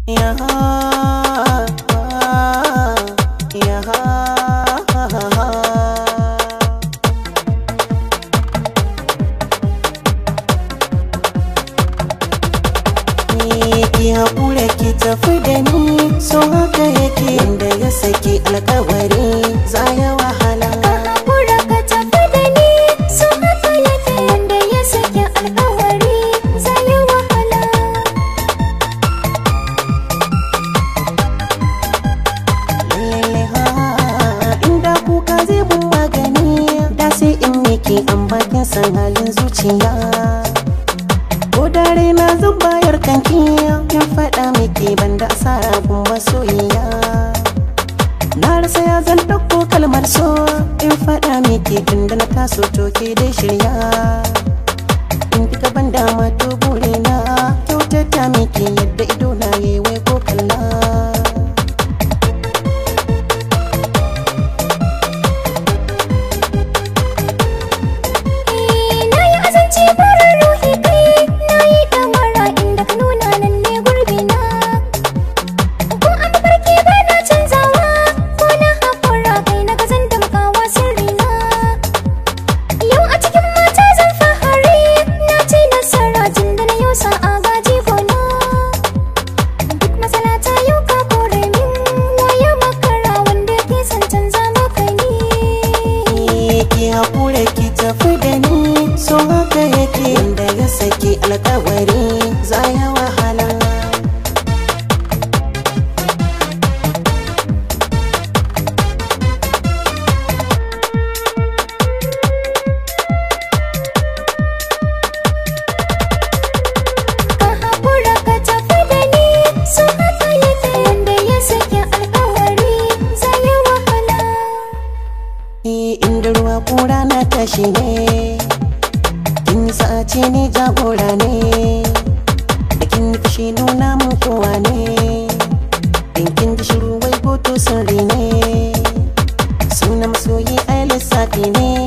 Ya ya. Ki haƙura ki tafi da ni, so haka yake inda ya saki alƙawari za ya wahala. Ka haƙura ka tafi da ni, so haka yake inda ya saki alƙawari za ya wahala. Lalle ha, inda kuka zai mun magani, da sai in miki an bakin san halin zuciya. Ko da raina zan bayar kanki, kin faɗa miki banda asara gun masoyiya. Na rasa ya zan ɗauko kalmar so in faɗa miki tunda na taso to ke dai shirya. In kika ban dama to burina kyautata miki yadda ido na yayi wai ko kalla. Na yi azanci burin ruhi kai, na yi ɗamara inda ka nuna nan ne gurbina. Ko a mafarki ba na canzawa, ko na haƙura kai na gazan damƙawa sirrina. Yau a cikin mata zan fahari, na ci nasara tun da na yau sa'a gaji gona. Duk matsala ta yau ka kore min, waya makara wanda ke son canza maka ni. Ki haƙura ki tafi da ni, so haka yake inda ya saki alƙawari za ya wahala. Ka haƙura ka tafi da ni, so haka yake wanda ya saki alƙawari za ya wahala. Inda ruwa kura na tashi ne, kin yi sa'a ni jagora ne, da kin yi fushi nuna mun kowa ne, in kin ji shiru wai goto sirri ne, suna masoyi ai lissafi ne.